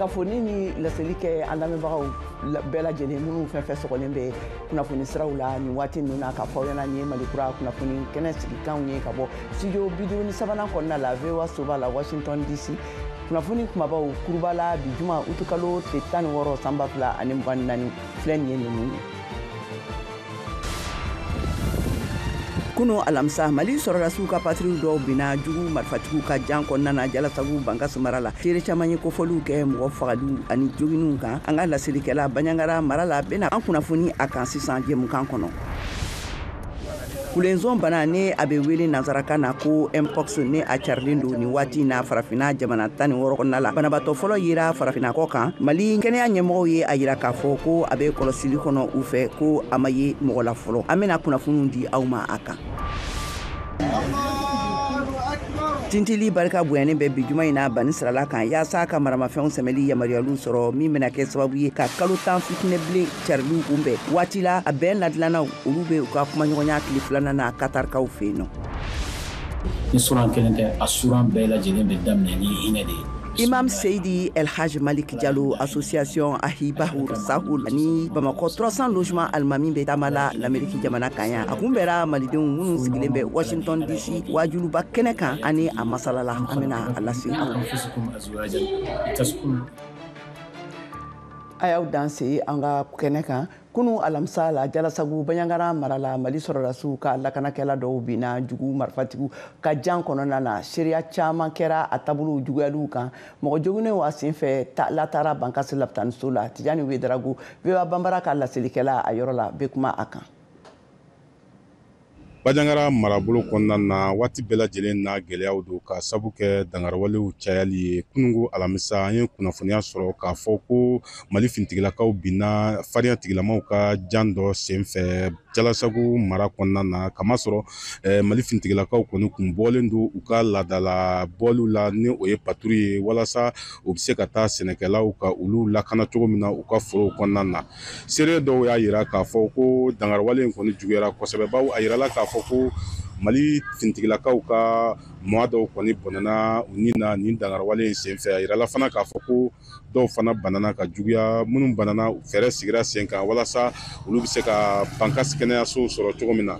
Ka foli ni laseli kɛ an lamɛnbagaw bɛɛ lajɛlen minnu fɛn fɛn sɔgɔlen bɛ kunnafoni siraw la nin waati ninnu na, k'a fɔ aw ɲɛna nin ye Mali Kura kunnafoni kɛnɛ sigikanw ye ka bɔ studio 53nan kɔnɔna la VOA soba la Washington DC. Kunnafoni kumabaw kuruba la bi juma utukalo tile 16 san 2024 filɛ nin ye ninnu ye. Kunu alamisa, Mali sɔrɔdasiw ka patrouille dɔw binna jugu marifatigiw ka jan kɔnɔna na Jalasagu Bankasi mara la. Seere caman ye kofɔliw kɛ mɔgɔ fagaliw ani joginniw kan. An ka laselikɛla Banjagara mara la bɛna an kunnafoni a kan sisan jɛmukan kɔnɔ. Kulenzon bana ni a bɛ wele nansarakan na ko mpox ni a carilen don nin waati na farafinna jamana 16 kɔnɔna la. Banabaatɔ fɔlɔ yera farafinna kɔ kan. Mali kɛnɛya ɲɛmɔgɔw ye a yira k'a fɔ ko a bɛ kɔlɔsili kɔnɔ u fɛ, ko a ma ye mɔgɔ la fɔlɔ. An bɛna kunnafoniw di aw ma a kan. Tintili barika bonyanen bɛ bi juma in na Bani sirala kan yaasa ka maramafɛnw sɛmɛli yamaruyaliw sɔrɔ min bɛna kɛ sababu ye ka kalo 10 fitinɛ bilen cariliw kunbɛn. Waati la a bɛn ladilannaw olu bɛ u ka kumaɲɔgɔnya tile filanan na Katarikaw fɛ yen nɔ. Ni suran kelen tɛ, a suran bɛɛ lajɛlen bɛ daminɛ ni hinɛ de ye. Imam Seydi El Hadj Malick Diallo, association Ahibahur Sahul ni Bamakɔ 300 logement alimami bɛ taama la l'Amérique jamana kan yan. A kunbɛra malidenw minnu sigilen bɛ Washington DC wajuluba kɛnɛ kan ani a masala la. An bɛna a lase aw ma. A y'aw danse an ka kɛnɛ kan. Kunu alamisa la Jalasagu Banjagara mara la, Mali sɔrɔdasiw ka lakanakɛla dɔw binna jugu marifatigiw ka jan kɔnɔna na. Seereya caman kɛra a taabolow juguyaliw kan. Mɔgɔ joginnenw a senfɛ latara Bankasi lapitaniso la. Tijani Wedarago, VOA Banbara ka laselikɛla a yɔrɔ la, bɛ kuma a kan. Banjagara marabolo kɔnɔna na, waati bɛɛ lajɛlen na gɛlɛyaw don ka sabu kɛ dangariwalew cayali ye. Kununko alamisa, an ye kunnafoniya sɔrɔ k'a fɔ ko Mali finitigilakaw binna farinya tigilamaw ka jan dɔ senfɛ Jalasagu mara kɔnɔna na, kamasɔrɔ Mali finitigilakaw kɔni kun bɔlen don u ka laadala bɔliw la ni o ye patrouille ye, walasa u bɛ se ka taa sɛnɛkɛlaw ka olu lakana cogo min na u ka forow kɔnɔna na. Seere dɔw y'a yira k'a fɔ ko dangariwale in kɔni juguyara kosɛbɛ, bawo a yirala k'a fɔ ko Mali finitigilakaw ka maa dɔw kɔni bɔnɛna u ni na nin dangariwale in senfɛ. A yirala fana k'a fɔ ko dɔw fana banana ka juguya, minnu banana fɛɛrɛ sigira sen kan walasa olu bɛ se ka Bankasi kɛnɛyasow sɔrɔ cogo min na.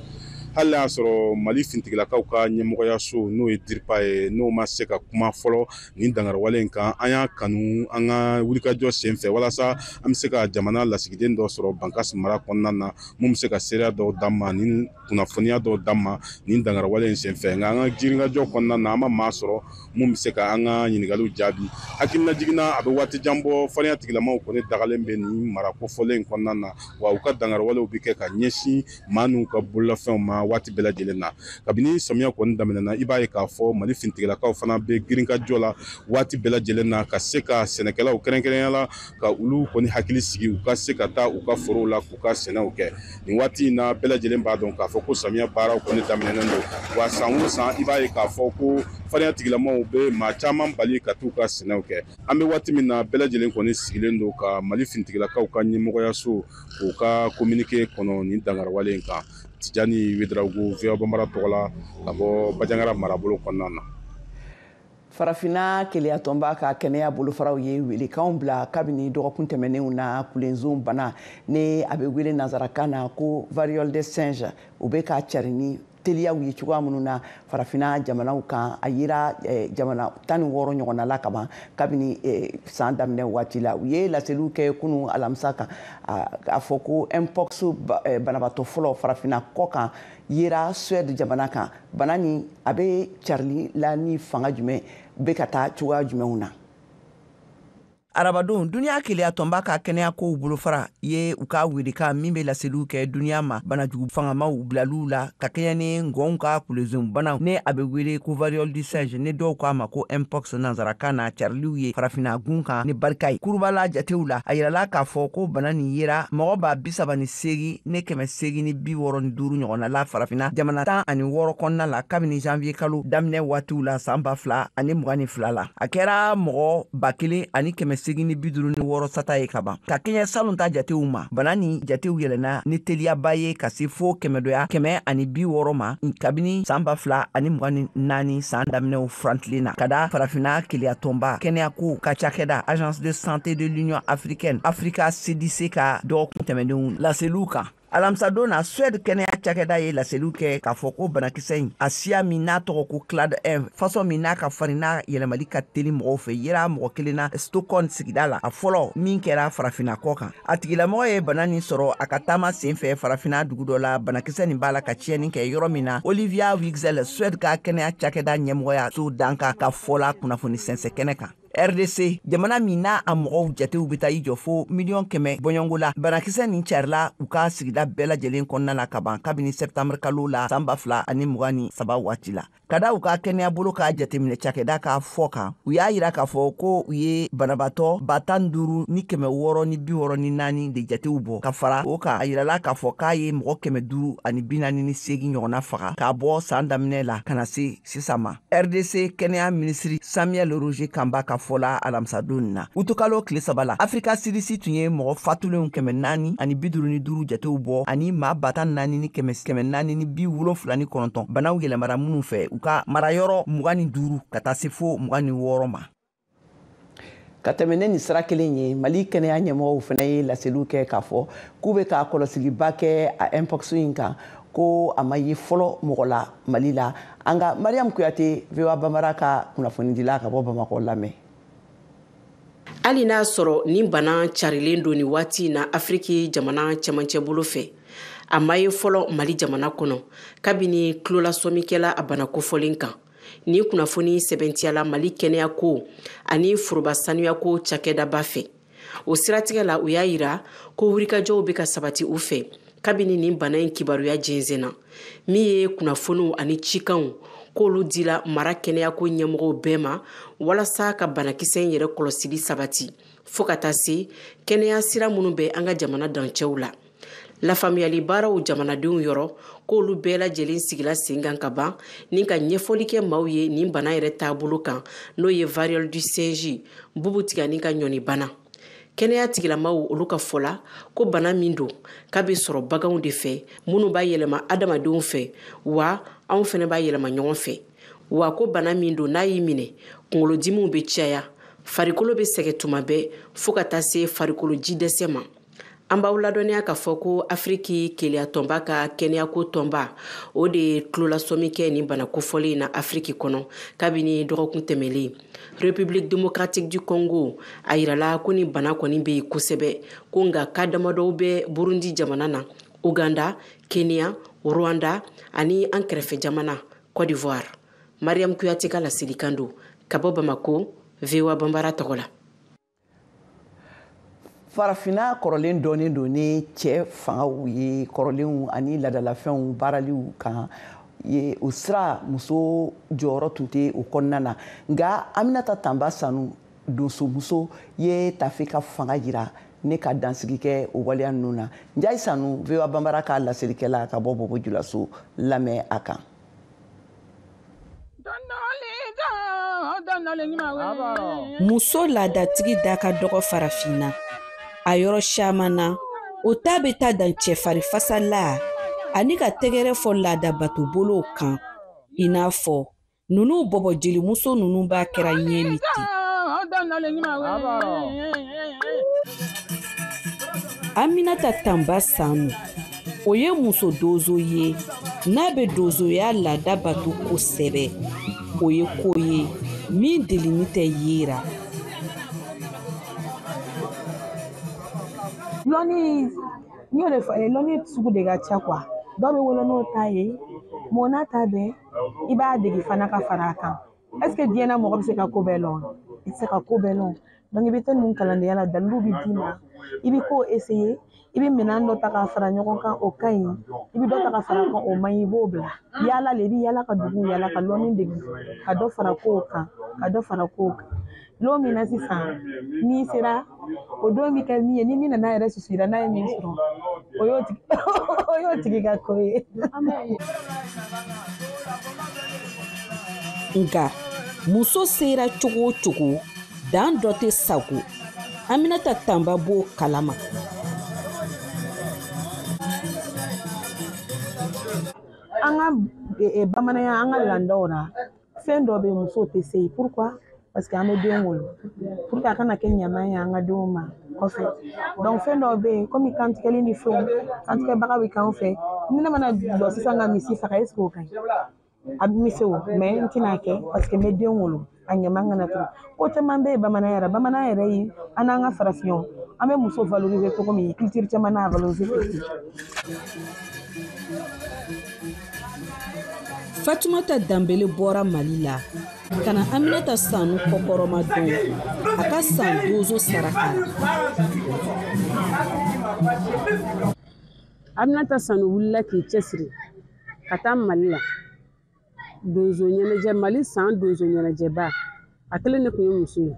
Hali n'a y'a sɔrɔ Mali finitigilakaw ka ɲɛmɔgɔyaso n'o ye DIRPA ye, n'o ma se ka kuma fɔlɔ nin dangariwale in kan, an y'a kanu an ka wulikajɔ sen fɛ walasa an bɛ se ka jamana lasigiden dɔ sɔrɔ Bankasi mara kɔnɔna na mun bɛ se ka seereya dɔw d'an ma ni kunnafoniya dɔw d'an ma nin dangariwale in sen fɛ. Nka an ka jirinkajɔ kɔnɔna na, an ma maa sɔrɔ mun bɛ se ka an ka ɲininkaliw jaabi. Hakilina jiginna, a bɛ waati jan bɔ, farinya tigilamaw kɔni dagalen bɛ nin mara kofɔlen in kɔnɔna na, wa u ka dangariwalew bɛ kɛ ka ɲɛsin maa n'u ka bololafɛnw ma waati bɛɛ lajɛlen na. Kabini samiya kɔni daminɛna, i b'a ye k'a fɔ Mali finitigilakaw fana bɛ girinkajɔ la waati bɛɛ lajɛlen na ka se ka sɛnɛkɛlaw kɛrɛnkɛrɛnnenya la ka olu kɔni hakili sigi u ka se ka taa u ka forow la k'u ka sɛnɛw kɛ. Nin waati in na, bɛɛ lajɛlen b'a dɔn k'a fɔ ko samiya baaraw kɔni daminɛnen don, wa san o san i b'a ye k'a fɔ ko farinya tigilamaw bɛ maa caman bali ka t'u ka sɛnɛw kɛ. An bɛ waati min na, bɛɛ lajɛlen kɔni sigilen don ka Mali finitigilakaw ka ɲɛmɔgɔyaso k'u ka communiqué kɔnɔ nin dangariwale in kan. Tijani Wedarago, VOA Banbara tɔgɔ la ka bɔ Banjagara marabolo kɔnɔna na. Farafinna keleyatɔnba ka kɛnɛya bolofaraw ye welekanw bila kabini dɔgɔkun tɛmɛnenw na. Kulenzon bana ni a bɛ wele nansarakan na ko variole des singes, o bɛ ka cari ni teliyaw ye cogoya minnu na farafinna jamanaw kan, a yira jamana 16 ɲɔgɔnna la kaban kabini san daminɛ waati la. U ye laseliw kɛ kunu alamisa kan a fɔ ko mpox banabaatɔ fɔlɔ farafinna kɔ kan yera Suède jamana kan. Bana nin a bɛ carili la ni fanga jumɛn, bɛ ka taa cogoya jumɛnw na? Arabadon, duniya keleyatɔnba ka kɛnɛya kow bolofara ye u ka welekan min bɛ laseliw kɛ duniya ma banajugu fangamaw bilaliw la ka kɛɲɛ ni ngɔnw ka kulezon banaw ni a bɛ wele ko variole du singe ni dɔw k'a ma ko mpox nansarakan na, cariliw ye farafinna gun kan ni barika ye. Kurubala jatew la, a yirala k'a fɔ ko bana nin yera mɔgɔ 38 ni 865 ɲɔgɔnna la farafinna jamana 16 kɔnɔna la kabini janvier kalo daminɛ waatiw la san 2022 la. A kɛra mɔgɔ 1100 856 sata ye kaban. Ka kɛɲɛ salon ta jatew ma, bana ni jatew yɛlɛnna ni teliyaba ye ka se fo 160 ma kabini san 2024 san daminɛw furantilen na, ka da Farafinna Keleyatɔnba kɛnɛyako ka cakɛda Agence de santé de l'Union africaine, Africa CDC, ka dɔgɔkun tɛmɛnenw laseliw kan. Alamisadon na, Suède kɛnɛya cakɛda ye laseliw kɛ k'a fɔ ko banakisɛ in, a siya min n'a tɔgɔ ko clade 1, façon min n'a ka farin, n'a yɛlɛmali ka teli mɔgɔw fɛ, yera mɔgɔ kelen na Stockholm sigida la, a fɔlɔ min kɛra Farafinna kɔ kan. A tigilamɔgɔ ye bana nin sɔrɔ a ka taama sen fɛ Farafinna dugu dɔ la, banakisɛ nin b'a la ka tiɲɛni kɛ yɔrɔ min na. Olivia Wigzell, Suède ka kɛnɛya cakɛda ɲɛmɔgɔya so dankan ka fɔ la kunnafoni sɛnsɛn kɛnɛ kan. RDC, jamana min n'a a mɔgɔw jatew bɛ taa i jɔ fo 100 000 000 bɔɲɔngo la, banakisɛ nin carila u ka sigida bɛɛ lajɛlen kɔnɔna la kaban kabini sɛptanburu kalo la san 2023 waati la. Ka da u ka kɛnɛya bolo k'a jateminɛ cakɛda k'a fɔ kan, u y'a yira k'a fɔ ko u ye banabaatɔ 15,664 de jatew bɔ. Ka fara o kan, a yirala k'a fɔ k'a ye mɔgɔ 548 ɲɔgɔnna faga k'a bɔ saan daminɛ la ka na se sisan ma. RDC kɛnɛya minisiri Samuel Roger Kanba ka fɔla alamisadon na, utukalo tile 3 la, Afrika CDC tun ye mɔgɔ fatulenw 455 jatew bɔ ani maa 14,479 banaw yɛlɛmara minnu fɛ u ka marayɔrɔ 25 ka taa se fo 26 ma. Ka tɛmɛ ne nin sira kelen ye, Mali kɛnɛya ɲɛmɔgɔw fana ye laseliw kɛ k'a fɔ k'u bɛ ka kɔlɔsiliba kɛ a mpox in kan, ko a ma ye fɔlɔ mɔgɔ la Mali la. An ka Mariam Kuyate, VOA Bambara ka kunnafonidila ka bɔ Bamakɔ, lamɛn. Hali n'a sɔrɔ nin bana carilen don nin waati in na Afiriki jamana cɛmancɛ bolo fɛ, a ma ye fɔlɔ Mali jamana kɔnɔ kabini tulolasɔmikɛla a bana kofɔlen kan. Nin kunnafoni sɛbɛntiyala Mali kɛnɛyako ani foroba sanuyako cakɛdaba fɛ. O siratigɛ la, u y'a yira ko wulikajɔw bɛ ka sabati u fɛ kabini nin bana in kibaruya jɛnsɛnna. Min ye kunnafoniw ani cikanw k'olu dila mara kɛnɛyako ɲɛmɔgɔw bɛɛ ma walasa ka banakisɛ in yɛrɛ kɔlɔsili sabati, fɔɔ ka taa se kɛnɛya sira minnu bɛ an ka jamana dancɛw la, lafaamuyali baaraw jamanadenw yɔrɔ, k'olu bɛɛ lajɛlen sigila sen kan ka ban ni ka ɲɛfɔli kɛ maaw ye nin bana yɛrɛ taabolo kan, n'o ye variole du singe, bubu tigani ka ɲɔni bana. Kɛnɛya tigilamaw olu ka fɔ la ko bana min don k'a bɛ sɔrɔ baganw de fɛ minnu b'a yɛlɛma adamadenw fɛ, wa anw fɛnɛ b'a yɛlɛma ɲɔgɔn fɛ, wa ko bana min don, n'a y'i minɛ, kunkolodimiw bɛ caya, farikolo bɛ sɛgɛ tuma bɛɛ, fɔɔ ka taa se farikolo ji dɛsɛ ma. An b'aw ladɔnniya k'a fɔ ko Afiriki Keleyatɔnba ka kɛnɛyako tɔnba, o de ye tulolasɔmi kɛ nin bana kofɔlen in na Afiriki kɔnɔ kabini dɔgɔkun tɛmɛlen. République Démocratique du Congo, a yirala ko ni bana kɔni bɛ yen kosɛbɛ, ko nka ka damadɔw bɛ Burundi jamana na, Uganda, Kenya, Rwanda ani an kɛrɛfɛ jamana Côte d'Ivoire. Mariam Kuyate ka laselikan don ka bɔ Bamako, VOA Banbara tɔgɔ la. Farafinna kɔrɔlen dɔnnen don ni cɛ fangaw ye kɔrɔlenw ani ladalafɛnw baaraliw kan ye. O sira, muso jɔyɔrɔ tun tɛ o kɔnɔna na. Nka Aminata Tanba Sanu, donsomuso ye, tafe ka fanga jira ne ka dansigi kɛ o waleya ninnu na. Njayi Sanu, VOA Banbara ka laselikɛla ka bɔ Bobo Julaso, lamɛn a kan. Muso laadatigi da ka dɔgɔ Farafinna a yɔrɔ caman na. O ta bɛ taa dan cɛfarifasala ani ka tɛgɛrɛ fɔ laadabato bolow kan, i n'a fɔ ninnu bɔbɔ jelimuso ninnu b'a kɛra ɲɛ min ten. Aminata Tanba Sanu, o ye muso donso ye n'a bɛ donsoya laada bato kosɛbɛ. O ye ko ye min delini tɛ yera. Lɔnni, n y'o de fɔ, lɔnni sugu de ka ca quoi. Dɔw bɛ wolo n'o ta ye, mɔ n'a ta bɛɛ, i b'a dege fana ka fara a kan. Est ce que diɲɛ na mɔgɔ bɛ se ka ko bɛɛ lɔn? I tɛ se ka ko bɛɛ lɔn. Donc i bɛ to ninnu kalandenya la, daliluw bɛ d'i ma, i bɛ ko essayer, i bɛ minɛn dɔ ta k'a fara ɲɔgɔn kan, o ka ɲi, i bɛ dɔ ta ka fara a kan, o man ɲi, i b'o bila. Yaala le, i bɛ yaala ka duguw yaala ka lɔnni dege, ka dɔ fara kow kan, ka dɔ fara kow kan. Lon min na sisan n'i sera, o don bɛ kɛ min ye, ni min nana yɛrɛ susu i la, n'a ye min sɔrɔ, o y'o tigi ka ko ye. Nka muso sera cogo o cogo, dan dɔ tɛ sago. Aminata Tanba b'o kalama. An ka bamananya, an ka laadaw la, fɛn dɔ bɛ yen musow tɛ se yen. Pourquoi? Parce que an bɛ den wolo pour que a kana kɛ ɲaman ye an ka denw ma kɔfɛ. Donc fɛn dɔw bɛ yen komi kantigɛli ni fɛnw, kantigɛbaga bɛ k'anw fɛ. Ni ne mana jɔ sisan ka misi faga, est ce que o ka ɲi? A bɛ se o, mais n tɛna kɛ parce que n bɛ den wolo, a ɲaman kana to. Ko caman bɛ yen bamananya yɛrɛ, bamananya yɛrɛ ye an n'an ka farafinw, an bɛ muso valoriser cogo min, culture caman n'a valoriser ten. Fatumata Danbele bɔra Mali la ka na Aminata Sanu kɔkɔrɔma dɔn a ka san donso saraka la. Aminata Sanu wulila k'i cɛsiri ka taa Mali la. Donso ɲɛnajɛ, Mali san donso ɲɛnajɛba, a kelen de tun ye muso ye.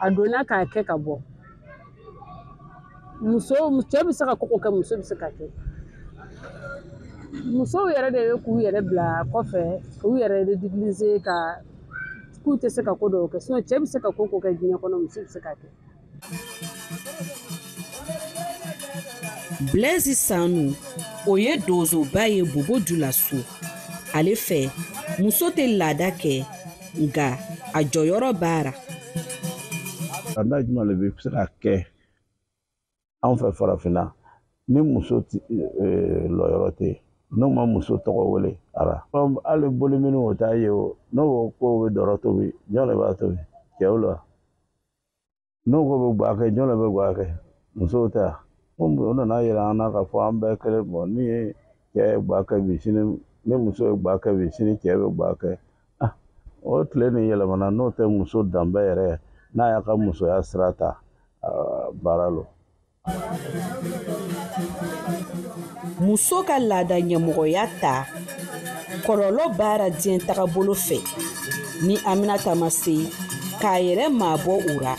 A donna k'a kɛ ka bɔ. Muso, cɛ bɛ se ka koko kɛ, muso bɛ se ka kɛ. Musow yɛrɛ de bɛ k'u yɛrɛ bila kɔfɛ, k'u yɛrɛ ridiculiser ka k'u tɛ se ka ko dɔw kɛ. Sinon cɛ bɛ se ka ko kɛ diɲɛ kɔnɔ, muso bɛ se ka kɛ. Blaise Sanu, o ye donsoba ye Bobo Dioulasso. Ale fɛ, muso tɛ laada kɛ, nka a jɔyɔrɔ b'a la. Laada jumɛn de bɛ se ka kɛ anw fɛ farafinna ni muso lɔyɔrɔ tɛ yen, n'o ma muso tɔgɔ wele ara? Hali boli minnu o t'a ye o, n'o ko ko bɛ dɔrɔ tobi, jɔn de b'a tobi? Cɛw la. N'o ko bɛ guwa kɛ, jɔn de bɛ guwa kɛ? Musow tɛ yan. O nana yira an na k'a fɔ an bɛɛ kelen. Bɔn, ni ye cɛ ye guwa kɛ bi, sini ni muso ye guwa kɛ bi, sini cɛ bɛ guwa kɛ. O tile nin yɛlɛmana, n'o tɛ muso danbe yɛrɛ n'a y'a ka musoya sira ta baara lo. Muso ka laada ɲɛmɔgɔya ta, kɔlɔlɔ b'a diɲɛ tagabolo fɛ ni Aminata ma se k'a yɛrɛ maabɔ o ra.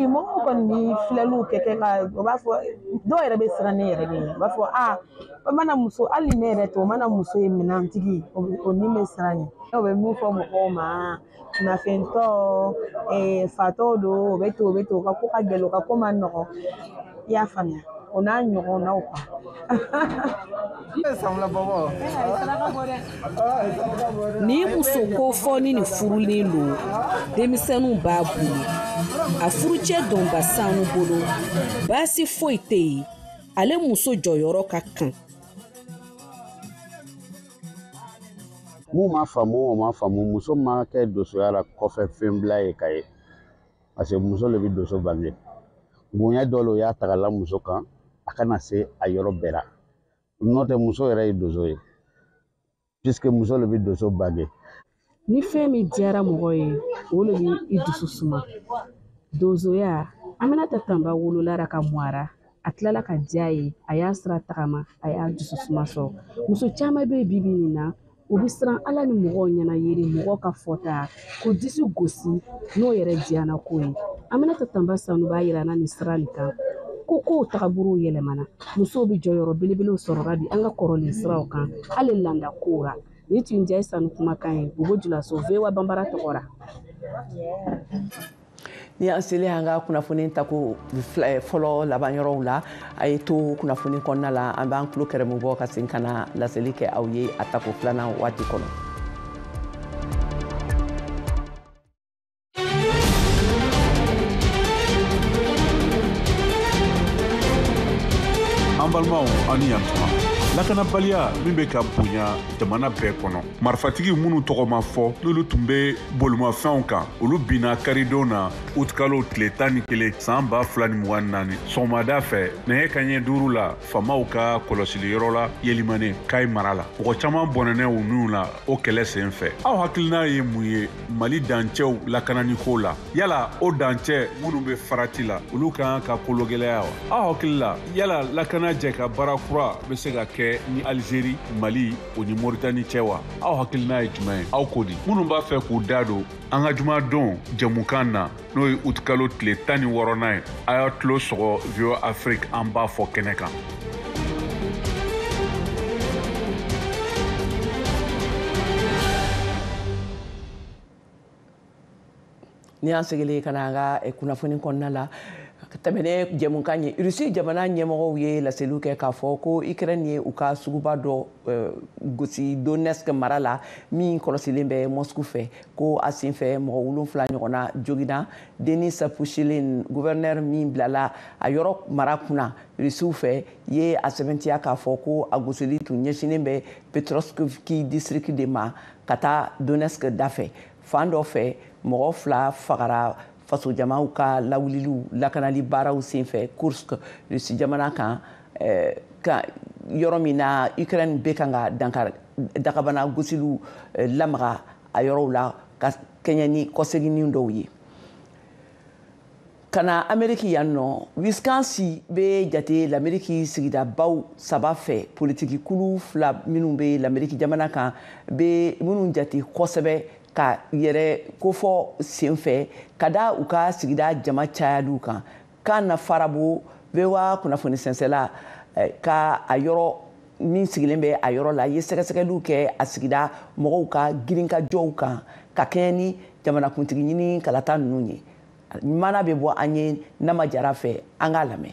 Mɔgɔw kɔni bɛ filɛliw kɛ ka o b'a fɔ, dɔw yɛrɛ bɛ siran ne yɛrɛ de ɲɛ, u b'a fɔ aa, o mana muso, hali ni ne yɛrɛ tɛ, o mana muso ye minɛntigi, o ni bɛ siran ɲɛ. O bɛ mun fɔ mɔgɔw ma, nafɛntɔ, fatɔ don, o bɛ ten, o bɛ ten, o ka ko ka gɛlɛn, o ka ko man nɔgɔn, i y'a faamuya, o n'a ɲɔgɔnnaw quoi. Ni muso ko fɔ ni nin furulen don, denmisɛnninw b'a bolo, a furucɛ Dɔnba Sanu bolo, baasi foyi tɛ yen, ale muso jɔyɔrɔ ka kan. Mun ma faamu, o ma faamu, muso ma kɛ donsoya la kɔfɛ fɛn bila ye ka ye, parce que muso de bɛ donso bange. Bonya dɔ la, o y'a ta ka la muso kan, a kana se a yɔrɔ bɛɛ la. N'o tɛ, muso yɛrɛ ye donso ye, puisque muso de bɛ donso bange. Ni fɛn min diyara mɔgɔ ye, o de bɛ i dusu suma. Donsoya, Aminata Tanba wolola ka mɔ a ra, a tilala ka diya ye, a y'a sira tagama, a y'a dusu suma sɔrɔ. Muso caman bɛ yen bi bi in na, u bɛ siran Ala ni mɔgɔw ɲɛna yeri, mɔgɔw ka fɔta k'u disi gosi n'o yɛrɛ diyana ko ye. Aminata Tanba Sanu b'a yira an na nin sira nin kan ko kow tagabolow yɛlɛmana, musow bɛ jɔyɔrɔ belebelew sɔrɔla bi an ka kɔrɔlen siraw kan, hali laada kow la. Nin tun ye Njayi Sanu kumakan ye Bobo Dioulasso, VOA Banbara tɔgɔ la. Ni an selen an ka kunnafoni tako fɔlɔ laban yɔrɔw la, a ye to kunnafoni kɔnɔna la, an b'an tulo kɛrɛmu bɔ ka segin ka na laseli kɛ aw ye a tako filanan waati kɔnɔ. An balimaw, aw ni yantuma. Lakanabaliya min bɛ ka bonya jamana bɛɛ kɔnɔ, marifatigi minnu tɔgɔ ma fɔ, n'olu tun bɛ bolimafɛnw kan, olu binna karidon na, utikalo tile 11 san 2024, sɔgɔmada fɛ nɛgɛ kanɲɛ 5 la, faamaw ka kɔlɔsiliyɔrɔ la Yelimane, Kayi mara la. Mɔgɔ caman bɔnɛnɛ u niw la o kɛlɛ sen fɛ. Aw hakilina ye mun ye Mali dancɛw lakananiko la? Yala o dancɛ minnu bɛ farati la, olu ka kan ka kologɛlɛya wa? Aw hakili la, yala lakana jɛ ka baara kura bɛ se ka kɛ ni Algérie, Mali o ni Mauritanie cɛ wa? Aw hakilina ye jumɛn ye? Aw ko di? Minnu b'a fɛ k'u da don an ka jumadon jɛmukan na, n'o ye utikalo tile 16nan ye, a y'a tulo sɔgɔ VOA Afrique, an b'a fɔ kɛnɛ kan. Ni y'an seginnen ka na an ka kunnafoni kɔnɔna la, tɛmɛnen jɛmukan ye, Rusi jamana ɲɛmɔgɔw ye laseliw kɛ k'a fɔ ko Ukraine ye u ka suguba dɔ gosi Donetsk mara la min kɔlɔsilen bɛ Moscou fɛ, ko a senfɛ mɔgɔ 7 ɲɔgɔnna joginna. Denis Pushilin, gouverneur min bilala a yɔrɔ mara kunna Rusiw fɛ, ye a sɛbɛntiya k'a fɔ ko a gosili tun ɲɛsinnen bɛ Petrovski district de ma ka taa Donetsk dafɛ. Fan dɔ fɛ, mɔgɔ 2 fagara fasojamaw ka lawuliliw lakanali baaraw senfɛ Kursk, Rusi jamana kan, ka yɔrɔ min na Ukraine bɛ kan ka dakabana gosiliw lamaga a yɔrɔw la ka kɛɲɛ ni kɔseginni dɔw ye. Ka na Ameriki yan nɔ, Wisconsin bɛ jate l'Ameriki sigidabaw 3 fɛ, politiki kulu 2 minnu bɛ l'Ameriki jamana kan bɛ minnu jate kosɛbɛ ka yɛrɛ kofɔ senfɛ ka da u ka sigida jama cayaliw kan. Kan Farabo, VOA kunnafoni sɛnsɛla ka a yɔrɔ min sigilen bɛ a yɔrɔ la, ye sɛgɛsɛgɛliw kɛ a sigida mɔgɔw ka girinkajɔw kan ka kɛɲɛ ni jamanakuntigi ɲini kalata ninnu ye. Mana bɛ bɔ an ye Nama Jara fɛ, an k'a lamɛn.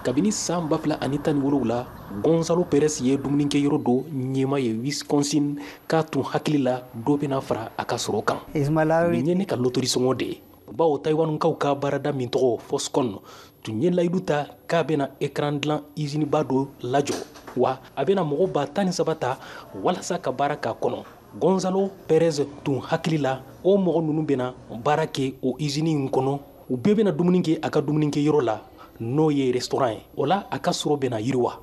Kabini san 2017, Gonzalo Perez ye dumunikɛyɔrɔ dɔ ɲɛma ye Wisconsin, k'a tun hakili la dɔ bɛna fara a ka sɔrɔ kan. Nin ye ne ka lotori sɔngɔ de ye, bawo Taïwankaw ka baarada min tɔgɔ Foxconn tun ye layidu ta k'a bɛna écran dilan usine-ba dɔ lajɔ, wa a bɛna mɔgɔ 13,000 ta walasa ka baara k'a kɔnɔ. Gonzalo Perez tun hakili la o mɔgɔ ninnu bɛna baara kɛ o usine in kɔnɔ, u bɛɛ bɛna dumuni kɛ a ka dumunikɛyɔrɔ la, n'o ye restaurant ye. O la a ka sɔrɔ bɛna yiriwa.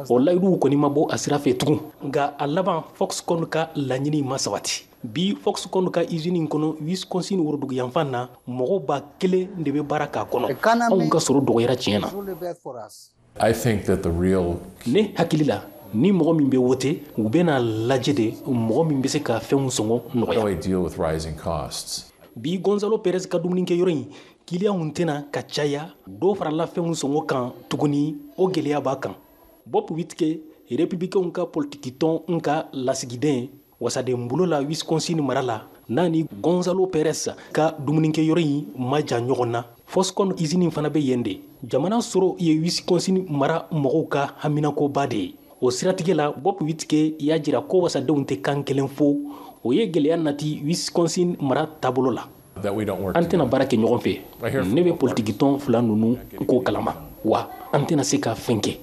O layiduw kɔni ma bɔ a sira fɛ tugun, nka a laban Foxconn ka laɲini ma sabati. Bi Foxconn ka usine in kɔnɔ Wisconsin woroduguyanfan na, mɔgɔ 1000 de bɛ baara k'a kɔnɔ. Anw ka sɔrɔ dɔgɔyara tiɲɛ na. Ne hakili la, ni mɔgɔ min bɛ wote, u bɛna lajɛ de mɔgɔ min bɛ se ka fɛnw sɔngɔ nɔgɔya. Bi Gonzalo Perez ka dumunikɛyɔrɔ in, kiliyanw tɛna ka caya, dɔ farala fɛnw sɔngɔ kan tuguni, o gɛlɛya b'a kan. Bob Witke, républicainw ka politikitɔn ka lasigiden wasadenbolo la Wisconsin mara la, n'a ni Gonzalo Perez ka dumunikɛyɔrɔ in ma jan ɲɔgɔn na. Foxconn usine fana bɛ yen de. Jamana sɔrɔ ye Wisconsin mara mɔgɔw ka haminakoba de ye. O siratigɛ la, Bob Witke y'a jira ko wasadenw tɛ kan kelen fɔ, o ye gɛlɛya nati Wisconsin mara taabolo la. An tɛna baara kɛ ɲɔgɔn fɛ. Ne bɛ politikitɔn 2 ninnu ko kalama, wa an tɛna se ka fɛn kɛ.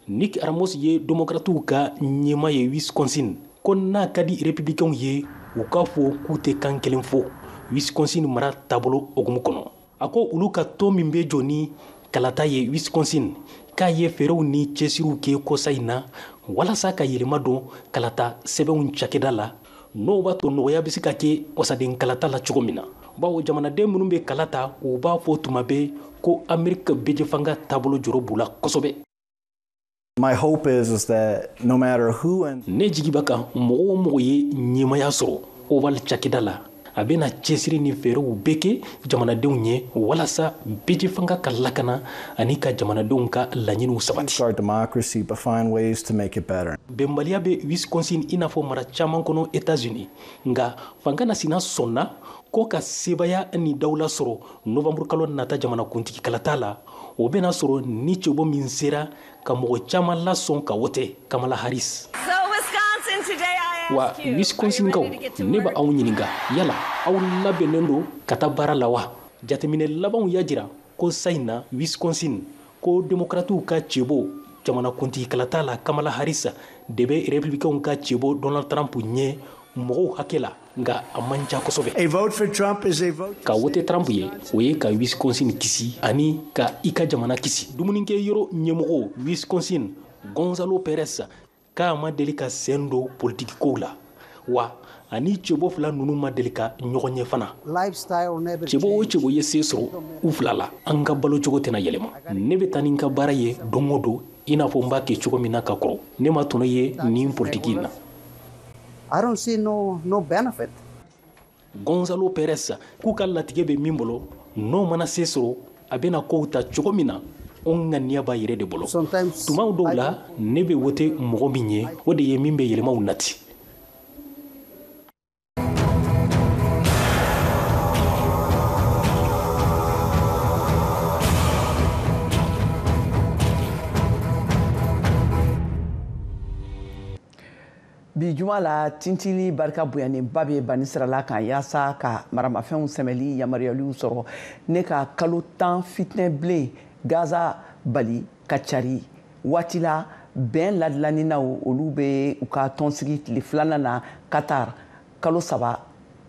Nick Ramos ye démocratiw ka ɲɛmaa ye Wisconsin, ko n'a ka di républicainw ye, u k'a fɔ k'u tɛ kan kelen fɔ Wisconsin mara taabolo hokumu kɔnɔ. A ko olu ka tɔn min bɛ jɔ ni kalata ye Wisconsin, k'a ye fɛɛrɛw ni cɛsiriw kɛ kɔsa in na walasa ka yɛlɛma don kalata sɛbɛnw cakɛda la, n'o b'a to nɔgɔya bɛ se ka kɛ wasaden kalata la cogo min na. Bawo jamanaden minnu bɛ kala ta, u b'a fɔ tuma bɛɛ ko Amerique bɛjɛfanga taabolo jɔrɔ b'u la kosɛbɛ. Ne jigi b'a kan mɔgɔ o mɔgɔ ye ɲɛmaaya sɔrɔ Oval cakɛda la, a bɛna cɛsiri ni fɛɛrɛw bɛɛ kɛ jamanadenw ye walasa bɛjɛfanga ka lakana ani ka jamanadenw ka laɲiniw sabati. Bɛnbaliya bɛ Wisconsin i n'a fɔ mara caman kɔnɔ États-Unis, nka fanga nasina sɔnna ko ka sebaya ni dawula sɔrɔ novembre kalo nata jamanakuntigi kalata la. O bɛna sɔrɔ ni cɛbɔ min sera ka mɔgɔ caman lasɔn ka wote, Kamala Harris. Wa Wisconsinkaw, ne bɛ aw ɲininka, yala aw labɛnnen don ka taa baara la wa? Jateminɛ labanw y'a jira ko sa in na Wisconsin, ko démocratiw ka cɛbɔ jamanakuntigi kalata la Kamala Harris de bɛ républicainw ka cɛbɔ Donald Trump ɲɛ mɔgɔw hakɛ la, nka a man ca kosɛbɛ. Ka wote Trump ye, o ye ka Wisconsin kisi ani ka i ka jamana kisi. Dumunikɛyɔrɔ ɲɛmɔgɔ Wisconsin, Gonzalo Perez, k'a ma deli ka sen don politiki kow la, wa ani cɛbɔ 2 ninnu ma deli ka ɲɔgɔn ye fana. Cɛbɔ o cɛbɔ ye se sɔrɔ u 2 la, an ka balo cogo tɛna yɛlɛma. Ne bɛ taa ni n ka baara ye don o don, i n'a fɔ n b'a kɛ cogo min na ka kɔrɔ. Ne ma tɔnɔ ye nin politiki in na. Gonzalo Perez k'u ka latigɛ bɛ min bolo, n'o mana se sɔrɔ, a bɛna kow ta cogo min na, o ŋaniya b'a yɛrɛ de bolo. Tuma dɔw la, ne bɛ wote mɔgɔ min ye, o de ye min bɛ yɛlɛmaw nati. Bi juma la, tintili barika bonyanenba bɛ banisirala kan yaasa ka maramafɛnw sɛmɛli yamaruyaliw sɔrɔ ne ka kalo 10 fitinɛ bilen Gaza bali ka cari. Waati la, bɛn ladilaninaw olu bɛ u ka tɔnsigi tile filanan na Qatar, kalo 3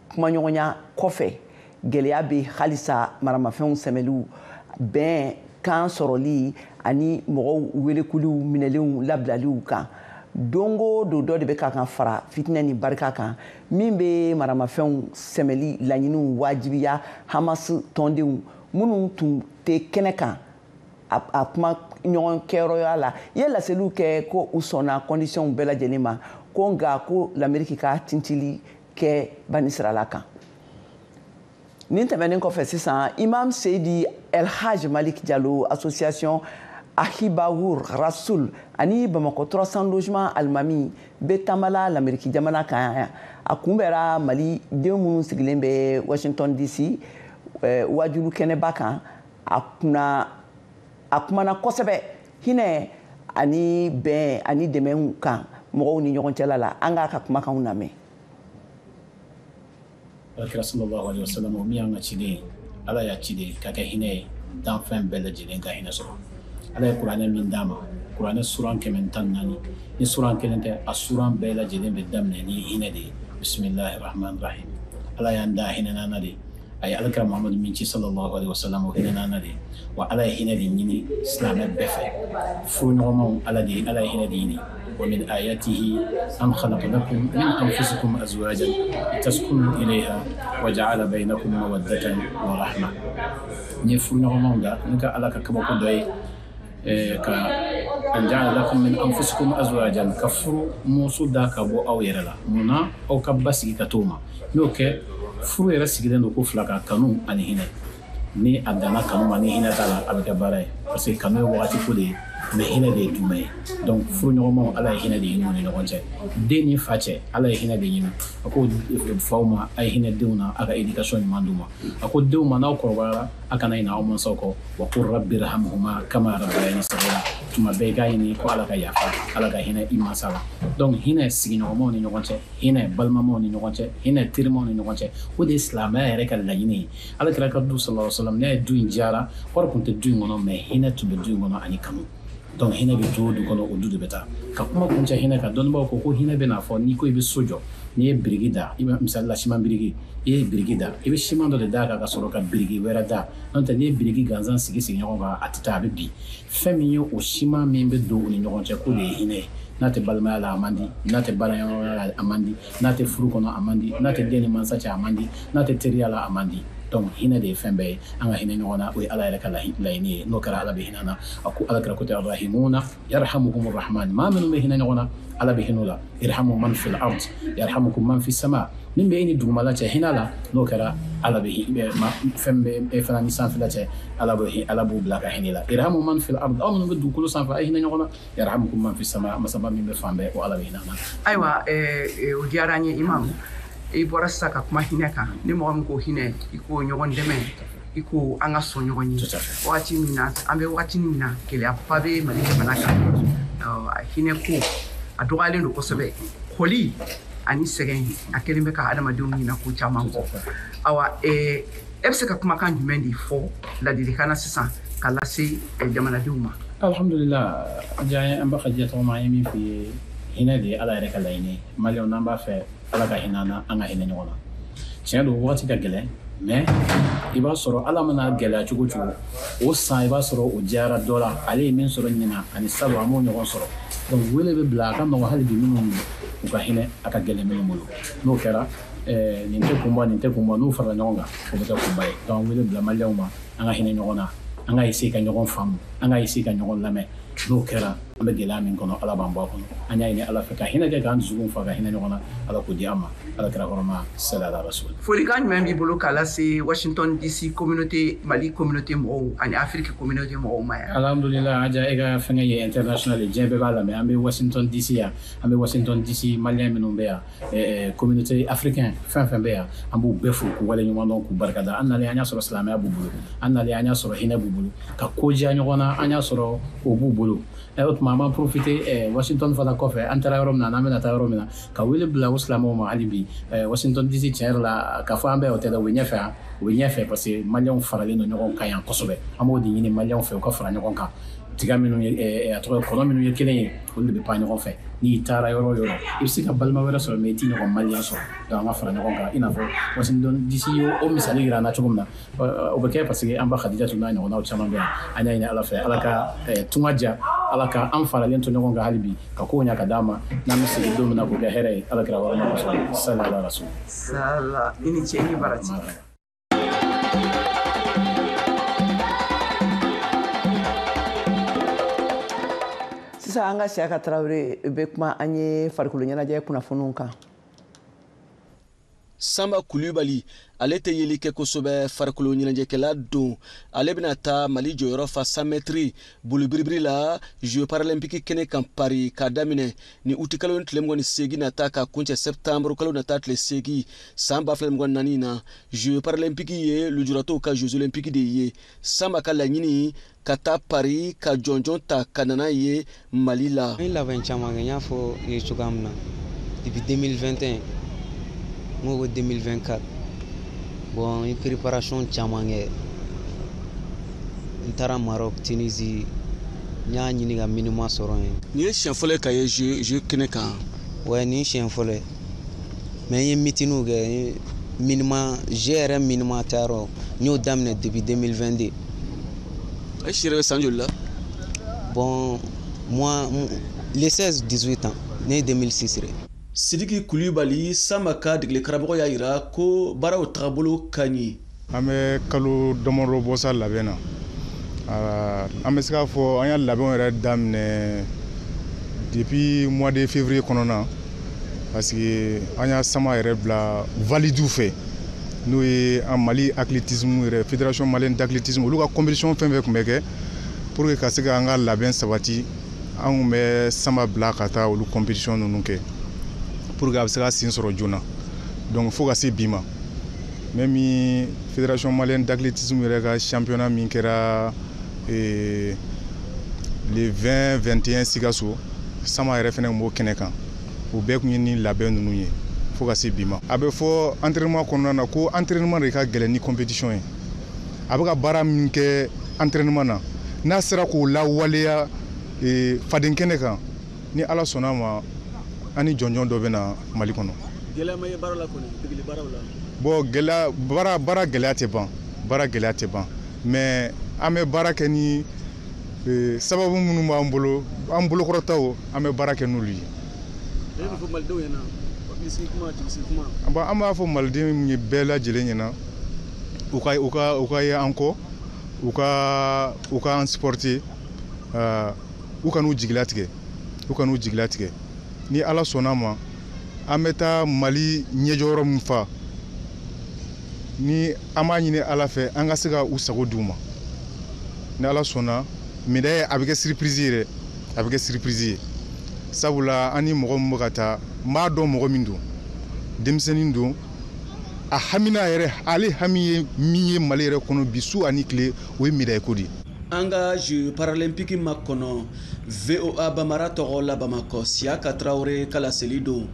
kumaɲɔgɔnya kɔfɛ. Gɛlɛya bɛ halisa maramafɛnw sɛmɛliw, bɛn kan sɔrɔli ani mɔgɔw welekuliw minɛlenw labilaliw kan. Don o don, dɔ de bɛ ka kan fara fitinɛ ni barika kan min bɛ maramafɛnw sɛmɛli laɲiniw wajibiya. Hamas tɔndenw minnu tun tɛ kɛnɛ kan a kuma ɲɔgɔn kɛyɔrɔya la, i ye laseliw kɛ ko u sɔnna conditions bɛɛ lajɛlen ma, ko nka ko lamɛriki ka tintili kɛ banisirala kan. Nin tɛmɛnen kɔfɛ sisan, Imam Seydi El Hadj Malik Diallo, association Ahibawur Rasoul ani Bamakɔ 300 logement alimami bɛ taamala lamɛriki jamana kan. A kunbɛra Mali den minnu sigilen bɛ Washington DC wajulu kɛnɛba kan. A kunna, a kumana kosɛbɛ hinɛ ani bɛn ani dɛmɛw kan mɔgɔw ni ɲɔgɔn cɛla la. An k'a ka kumakanw lamɛn. Alakira sallallahu alaihi wasallam, o min y'an ka ciden ye, Ala y'a ciden ka kɛ hinɛ ye, danfɛn bɛɛ lajɛlen ka hinɛ sɔrɔ. Ala ye kuranɛ min d'a ma, kuranɛ suran 114, ni suran kelen tɛ, a suran bɛɛ lajɛlen bɛ daminɛ ni hinɛ de ye: bisimilahi rahman rahim. Ala y'an da hinɛ nana de. A ye alakira Muhamadu min ci sallallahu alaihi wasallam, o hinɛ nana de. Wa Ala ye hinɛ de ɲini silamɛ bɛɛ fɛ, furuɲɔgɔnmaw. Ala de, Ala ye hinɛ de ɲini: ومن آياته أن خلق لكم من أنفسكم أزواجا لتسكنوا إليها وجعل بينكم مودة ورحمة. Ni furuɲɔgɔnmaw da ne ka Ala ka kabako dɔ ye ka an ja'ala lakum min anfusikum azwajan, ka furu muso da ka bɔ aw yɛrɛ la. Mun na aw ka basigi ka t'o ma? N'o kɛ, furu yɛrɛ sigilen don ko fila kan: kanu ani hinɛ. Ni a danna kanu ma, ni hinɛ t'a la, a bɛ kɛ baara ye, parce que kanu ye wagati ko de ye, mais hinɛ de ye jumɛn ye? Donc furuɲɔgɔnmaw, Ala ye hinɛ de ɲini u ni ɲɔgɔn cɛ. Den ni fa cɛ, Ala ye hinɛ de ɲini. A ko faw ma: a ye hinɛ denw na, a ka éducation ɲuman d'u ma. A ko denw ma: n'aw kɔrɔbayara, a kana ɲinɛ aw mansaw kɔ: wa qul rabbi irhamhuma kama rabbayani saghira. Tuma bɛɛ i k'a ɲini ko Ala ka yafa, Ala ka hinɛ i mansa la. Donc hinɛ sigiɲɔgɔnmaw ni ɲɔgɔn cɛ, hinɛ balimamaw ni ɲɔgɔn cɛ, hinɛ terimaw ni ɲɔgɔn cɛ, o de ye silamɛya yɛrɛ ka laɲini ye. Ala kira ka du sallallahu alaihi wasallam, n'a ye du in diyara, wari tun tɛ du in kɔnɔ, mais hinɛ tun bɛ du in kɔnɔ ani kanu. Donc hinɛ bɛ du o du kɔnɔ, o du de bɛ taa. Ka kuma kuncɛ hinɛ kan, dɔnnibaaw ko ko hinɛ bɛ n'a fɔ n'i ko i bɛ so jɔ, n'i ye biriki da, i bɛ misali la siman biriki, i ye biriki da, i bɛ siman dɔ de d'a kan ka sɔrɔ ka biriki wɛrɛ da. N'o tɛ, n'i ye biriki gansan sigi sigi ɲɔgɔn kan, a tɛ taa, a bɛ bin. Fɛn min ye o siman min bɛ don u ni ɲɔgɔn cɛ, k'o de ye hinɛ ye. N'a tɛ balimaya la, a man di. N'a tɛ baaraɲɔgɔnya la, a man di. N'a tɛ furu kɔnɔ, a man di. N'a tɛ den ni mansa cɛ, a man di. N'a tɛ teriya la, a man di. Donc hinɛ de ye fɛn bɛɛ ye. An ka hinɛ ɲɔgɔn na, o ye Ala yɛrɛ ka laɲini ye. N'o kɛra, Ala bɛ hinɛ na. A ko, Ala kɛra ko tɛ: arrahimuna yarhamuhumur rahman. Maa minnu bɛ hinɛ ɲɔgɔn na, Ala bɛ hinɛ u la. Irhamu man fil ard yarhamukum man fis sama. Min bɛ e ni dugumala cɛ hinɛ la, n'o kɛra, Ala bɛ fɛn bɛ e fana ni sanfɛla cɛ, Ala bɛ, Ala b'u bila ka hinɛ la. Irhamu man fil ard, aw minnu bɛ dugukolo sanfɛ, a ye hinɛ ɲɔgɔn na. Yarhamukum man fis sama, masaba min bɛ fan bɛɛ, o Ala bɛ hinɛ na. Ayiwa, o diyara an ye. Imam, i bɔra sisan ka kuma hinɛ kan. Ni mɔgɔ min ko hinɛ, i ko ɲɔgɔn dɛmɛ, i ko an ka sɔn ɲɔgɔn ye. Wagati min na an bɛ, wagati min na gɛlɛyaba bɛ Mali jamana kan, hinɛ ko a dɔgɔyalen don kosɛbɛ. Kɔli ani sɛgɛn, a kɛlen bɛ ka adamadenw ɲina ko caman kɔ. Awa, e bɛ se ka kumakan jumɛn de fɔ ladilikan na sisan ka lase jamanadenw ma? Alhamdulillah, an b'a ka diɲɛ tɔgɔ ma. An ye min f'i ye, hinɛ de ye Ala yɛrɛ ka laɲini ye. Maliyɛnw, n'an b'a fɛ Ala ka hinɛ an na, an ka hinɛ ɲɔgɔn na. Tiɲɛ don, wagati ka gɛlɛn, mais i b'a sɔrɔ Ala mana gɛlɛya cogo cogo, o san i b'a sɔrɔ o diyara dɔ la. Ale ye min sɔrɔ ɲina ani salon, an m'o ɲɔgɔn sɔrɔ. Donc wele bɛ bila, a ka nɔgɔn hali bi minnu u ka hinɛ, a ka gɛlɛn minnu bolo. N'o kɛra, nin tɛ kunba, nin tɛ kunba, n'u farala ɲɔgɔn kan, o bɛ kɛ kunba ye. Donc wele bila maliyɛnw ma, an ka hinɛ ɲɔgɔn na, an ka essayer ka ɲɔgɔn faamu, an ka essayer ka ɲɔgɔn lamɛn. N'o kɛra, an bɛ gɛlɛya min kɔnɔ, Ala b'an bɔ a kɔnɔ. An y'a ɲini Ala fɛ ka hinɛ kɛ k'an dusukun fa, ka hinɛ ɲɔgɔn na. Ala k'o di an ma. Ala kira kɔrɔma sali ala rasul. Folikan jumɛn b'i bolo k'a lase Washington DC communauté, Mali communauté mɔgɔw ani Afrique communauté mɔgɔw ma yan? Alhamdulillah, Aja, e ka fɛngɛ ye international ye, diɲɛ bɛɛ b'a lamɛn. An bɛ Washington DC yan, an bɛ Washington DC malien minnu bɛ yan, communauté africain fɛn fɛn bɛ yan, an b'u bɛɛ fo k'u waleɲuman dɔn, k'u barikada. An nalen, an y'a sɔrɔ silamɛya b'u bolo. An nalen, an y'a sɔrɔ hinɛ b'u bolo, ka ko diya ɲɔgɔn na, an y'a sɔrɔ o b'u bolo. O tuma tuma an b'an profiter Washington fana kɔfɛ, an taara yɔrɔ min na, n'an bɛna taa yɔrɔ min na, ka wele bila o silamɛw ma hali bi. Washington DC, tiɲɛ yɛrɛ la, k'a fɔ an bɛɛ o tɛ dɛ, u bɛ ɲɛfɛ, u bɛ ɲɛfɛ, parce que maliyɛnw faralen don ɲɔgɔn kan yan kosɛbɛ. An b'o de ɲini maliyɛnw fɛ, u ka fara ɲɔgɔn kan. Tiga minnu ye, a tɔgɔ ye, kɔnɔ minnu ye kelen ye, olu de bɛ pan ɲɔgɔn fɛ. N'i taara yɔrɔ o yɔrɔ, i bɛ se ka balima wɛrɛ sɔrɔ, mais i t'i ɲɔgɔn maliyɛn sɔrɔ. Donc an ka fara ɲɔgɔn kan, i n'a fɔ Washington DC ye o misali yira an na cogo min na, o bɛ kɛ parce que an ba Khadijatu n'a ɲɔgɔnnaw caman bɛ yan. An y'a ɲini Ala fɛ, Ala ka tunga diya, Ala ka an faralen to ɲɔgɔn kan hali bi, ka kow ɲɛ ka d'an ma, n'an bɛ segin don min na, k'o kɛ hɛrɛ ye. Ala kira warama kosɔn, sali ala rasul. Sala, i ni ce, i ni baraji. Sisan an ka Siyaka Tarawele bɛ kuma an ye farikolo ɲɛnajɛ kunnafoniw kan. Sanba Kulubali, ale tɛ yeli kɛ kosɛbɛ, farikolo ɲɛnajɛkɛla don. Ale bɛna taa Mali jɔyɔrɔ fa 100 mètres bolibiribiri la Jeux paralympiques kɛnɛ kan Paris, k'a daminɛ ni uti kalo tile 28 nata ka kuncɛ septembre kalo nata tile 8 san 2024 na. Jeux paralympiques ye lujuratɔw ka Jeux olympiques de ye. Sanba ka laɲini ka taa Paris ka jɔnjɔn ta ka nana ye Mali la. N ye labɛn caman kɛ, n y'a fɔ i ye cogoya min na, depuis 2021, n ko 2024. Bon, n ye préparation caman kɛ, n taara Maroc, Tunisie, n y'a ɲini ka minima sɔrɔ yen. Nin ye siɲɛ fɔlɔ ye ka ye jeu kɛnɛ kan? Ouais, nin ye siɲɛ fɔlɔ ye, mais n ye meeting kɛ, n ye minima jeu yɛrɛ minima tayɔrɔ, n y'o daminɛ depuis 2022. E si yɛrɛ bɛ san joli la? Bon, moi, les 16 18 ans, ne ye 2006 yɛrɛ. Sidiki Kulubali, Sanba ka degeli karamɔgɔ, y'a yira ko baaraw tagabolo ka ɲi. An bɛ kalo damadɔ bɔ sa labɛn na. An bɛ se k'a fɔ an y'a labɛnw yɛrɛ daminɛ depuis mois de février kɔnɔna, parce que an y'a sama yɛrɛ bila validiw fɛ, n'o ye an Mali athlétisme yɛrɛ, fédération malienne d'athlétisme, olu ka compétition fɛn fɛn tun bɛ kɛ pour que ka se k'an ka labɛn sabati, an tun bɛ sama bila ka taa olu compétition ninnu kɛ pour que a bɛ se ka sen sɔrɔ joona. Donc fo ka se bi ma, même fédération malienne d'athlétisme yɛrɛ ka championnat min kɛra le 20 21 Sikaso, Sama yɛrɛ fɛnɛ tun b'o kɛnɛ kan. O bɛɛ tun ye ni labɛn ninnu ye fo ka se bi ma. A bɛ fɔ entraînement kɔnɔna na ko entraînement de ka gɛlɛn ni compétition ye. A bɛ ka baara min kɛ entraînement na, n'a sera k'o lawaleya faden kɛnɛ kan, ni Ala sɔnna a ma, an ni jɔnjɔn dɔ bɛ na Mali kɔnɔ. Gɛlɛya ma ye baara la kɔni, degeli baaraw la? Bon, gɛlɛya, baara gɛlɛya tɛ ban, baara gɛlɛya tɛ ban, mais an bɛ baara kɛ ni sababu minnu b'an bolo, an bolokɔrɔtaw, an bɛ baara kɛ n'olu ye. E bɛ fɔ malidenw ɲɛna, hakilisigi kuma, jigisigi kuma. An b'a fɔ malidenw ye bɛɛ lajɛlen ɲɛna, u ka ye an kɔ, u ka an supporter, u kan'u jigilatigɛ, u kan'u jigilatigɛ. Ni Ala sɔnna ma, an bɛ taa Mali ɲɛjɔyɔrɔ min fa, ni an b'a ɲini Ala fɛ an ka se ka u sago d'u ma. Ni Ala sɔnna, médaille a bɛ kɛ surprise ye dɛ, a bɛ kɛ surprise ye, sabula an ni mɔgɔ min bɛ ka taa, n b'a dɔn mɔgɔ min don, denmisɛnnin don, a hamina yɛrɛ, ale hami ye min ye Mali yɛrɛ kɔnɔ bi su ani tile, o ye médaille ko de ye. An ka Jeux paralympiques makɔnɔ, VOA Bamara tɔgɔ la Bamakɔ, Siyaka Tarawele ka laseli don.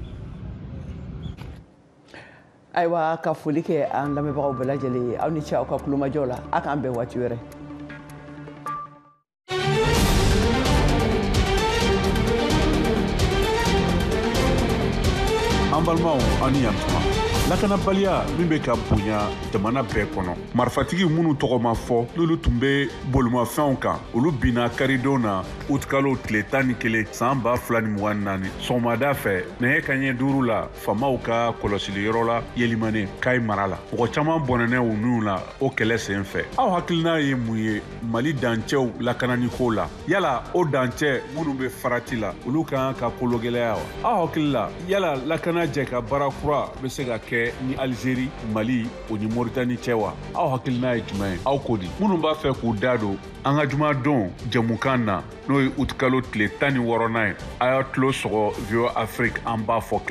Ayiwa, ka foli kɛ an lamɛnbagaw bɛɛ lajɛlen ye. Aw ni ce aw ka kulomajɔ la. A k'an bɛn waati wɛrɛ. An balimaw, an ni yantuma. Lakanabaliya min bɛ ka bonya jamana bɛɛ kɔnɔ, marifatigi minnu tɔgɔ ma fɔ, n'olu tun bɛ bolimafɛnw kan, olu binna karidon na utikalo tile 11 san 2024 sɔgɔmada fɛ nɛgɛ kanɲɛ 5 la, faamaw ka kɔlɔsili yɔrɔ la Yelimane, Kayi mara la. Mɔgɔ caman bɔnɛnɛ u niw la o kɛlɛ sen fɛ. Aw hakilina ye mun ye Mali dancɛw lakananiko la? Yala o dancɛ minnu bɛ farati la, olu kan ka kologɛlɛya wa? Aw hakili la, yala lakana jɛ ka baara kura bɛ se ka kɛ ni Algérie, Mali o ni Mauritanie cɛ wa? Aw hakilina ye jumɛn ye? Aw ko di? Minnu b'a fɛ k'u da don an ka jumadon jɛmukan na, n'o ye utikalo tile 16nan ye, a y'a tulo sɔgɔ VOA Afrique, an b'a fɔ kɛ.